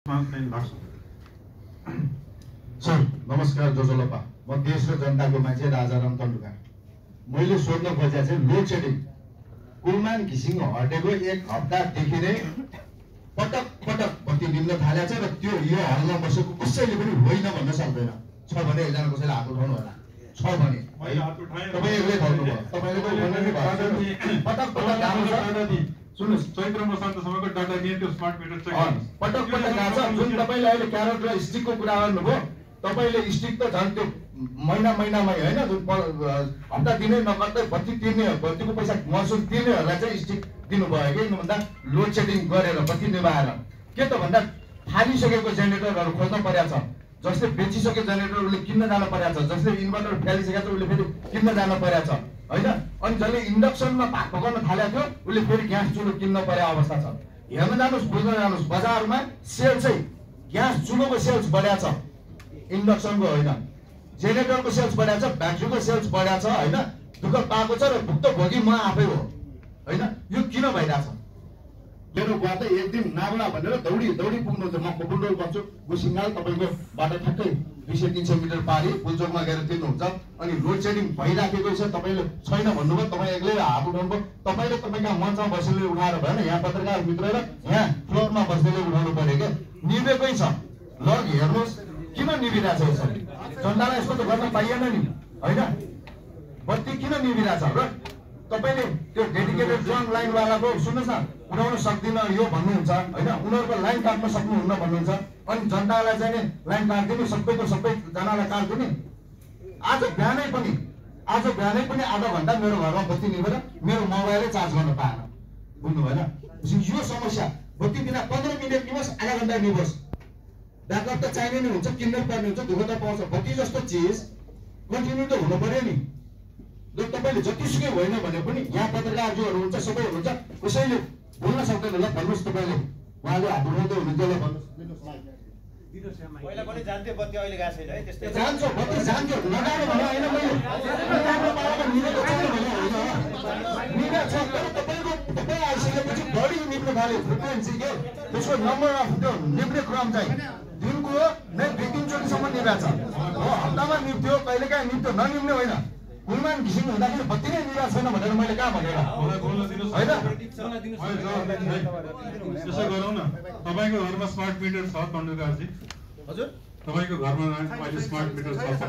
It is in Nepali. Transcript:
सर नमस्कार जोजोलपा म देश र जनताको मान्छे राजाराम तन्डुका। मैले सोध्न खोजेको चाहिँ लोड सेडिङ कुलमान घिसिङ हटेको एक हप्तादेखि नै पटक पटक बत्ती निम्न थालेको छ र त्यो यो हलमा बसेको कसैले पनि होइन भन्न सक्दैन। छ भने एकजना कसैले हात उठाउनु होला, छ भने तपाईहरुले भन्नुभयो, तपाईले पनि भन्नु नि भयो। पटक पटक आएको छ। सुन्नुस्, चैत्र मसान्तसम्मको डाटा दिए त्यो स्मार्ट मिटर चेक पटक पटक आएको छ। जुन तपाईले अहिले क्यारेट र स्टिकको कुरा गर्नुभयो, तपाईले स्टिक त झन् त्यो महिनामै हैन, जुन हप्ता दिनै नगर्दै बत्ती तिर्ने बत्तीको पैसा महसुल तिर्नेहरूलाई चाहिँ स्टिक दिनुभयो कि भन्दा लोड सेडिङ गरेर बत्ती निभाएर के त भन्दा फालिसकेको जेनेरेटरहरू खोज्न परेको छ। जसले बेचिसकेको जेनेरेटर उसले किन्न जान परेको छ, जसले इन्भर्टर फालिसकेको छ उसले फेरि किन्न जान परेको छ हैन। अनि जसले इन्डक्सनमा भात पकाउन थालेको थियो उसले फेरि ग्यास चुलो किन्न परेको अवस्था छ। हेर्न जानुस्, बुझ्न जानुस्, बजारमा सेल चाहिँ ग्यास चुलोको सेल्स बढ्या छ, इन्डक्सनको होइन। जेनेरेटरको सेल्स बढ्या छ, ब्याट्रीको सेल्स बढ्या छ हैन। दुःख पाएको छ र भुक्तभोगी म आफै हो हैन। यो किन भइरहेछ? मेरो बुवा त एक दिन नागला भनेर दौडी पुग्नुहुन्छ। म बुलडोल बन्छु, गुसिङ्गाल तपाईको बाटो ठ्याक्कै 200-300 मिटर पारी पुलचोकमा गएर तिर्नुहुन्छ। अनि लोड सेडिङ भइराखेको छ, तपाईले छैन भन्नुभयो, तपाई एक्लै हात उठाउनुभयो। तपाईले तपाईका मञ्चमा बसेले उठाएर भएन, यहाँ पत्रकार मित्र र यहाँ फ्लोरमा बस्नेले उठाउनु पर्यो के। निभेकै छ, लग हेर्नुहोस् किन निभिरहेछ यसरी? जनतालाई यस्तो त गर्न पाइएन नि हैन। बत्ती किन निभिरहेछ र तपाईले त्यो डेडिकेटेड जन लाइन वालाको सुन्नुस् न, उठाउन सक्दिन यो भन्नुहुन्छ हैन। उनीहरुको लाइन काट्न सक्नुहुन्न भन्नुहुन्छ। अनि जनतालाई चाहिँ नि लाइन काट्दिनु, सबैको सबै जनालाई काट्दिनु। आज बिहानै पनि आधा घण्टा मेरो घरमा बत्ती निभेर मेरो मोबाइलै चार्ज गर्न पाएन। बुझ्नु भएन? यो समस्या बत्ती बिना 15 मिनेट निभोस्, आधा घण्टा निभोस्, ब्याकअप त चाहिने नै हुन्छ, किन्नै पर्ने हुन्छ, दुःख त पाउँछ। बत्ती जस्तो चिज कन्टिन्यू त हुनु पर्यो नि। जो तपाईले जतिसुकै होइन भने पनि यहाँ पत्रकारज्यूहरू हुन्छ, सबै हुनुहुन्छ, कसैले बोल्न सक्दैन। ल भन्नुहोस्, तपाईले उहाँले हात उठाउँदै हुनुहुन्छ, ल भन्नुहोस्। पहिला पनि जान्थ्यो बत्ती, अहिले गएको छैन है त्यस्तै। जान्छ बत्ती जान्छ, लगाएर भने होइन, मैले लगाएर पाएर निभेको छैन भने होइन, निभेको छ। तर तपाईँ आइसकेपछि बढी निभ्न थाल्यो फ्रिक्वेन्सी के, त्यसको नम्बर अफ त्यो निभ्ने क्रम चाहिँ दिनको नै 2-3 चोटिसम्म निभेको छ। हो, हप्तामा निभ्थ्यो, कहिलेकाहीँ निभ्थ्यो, ननिभ्ने होइन। कुलमान घिसिङ हुँदाखेरि बत्ती नै निभेको छैन भनेर मैले कहाँ भनेर होइन। त्यसो गरौँ न, तपाईको घरमा स्मार्ट मिटर छ तन्डुकारजी? हजुर, तपाईको घरमा अहिले स्मार्ट मिटर छ?